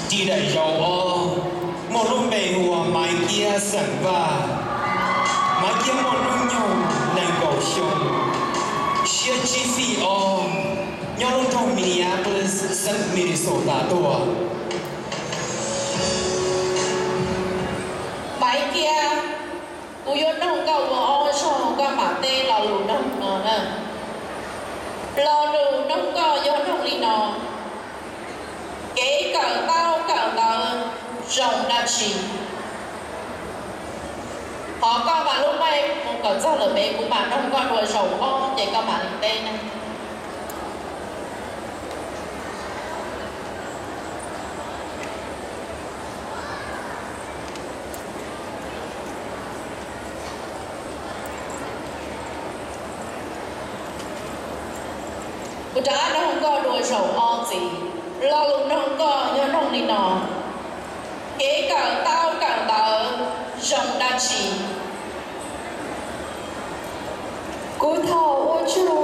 Ntxiv daim zaum ob muaj lub npe hu ua Maiv Kiab xeem Vaj. Maiv Kiab muaj hnub nyoog nees nkaum xyoo, siab tsib feet ob, nyob lub nroog Minneapolis, xeev Minnesota tuaj. Maiv Kiab, kuv yuav noog koj ua ob zaug koj mam teb lo lus noog no na. Lo lus noog koj yog noog li no: kev kawm ntaub kawm ntawv zoo dab tsi? Thov koj mam lub mic mus kom txog lawm pem, kuv mam noog koj dua zaum ob ces koj mam li teb na. Kuv rov qab noog koj dua zaum ob ntxiv. Lo lus noog koj yog noog li no: kev kawm ntaub kawm ntawv zoo dab tsi? Kuv thaum ua tsaug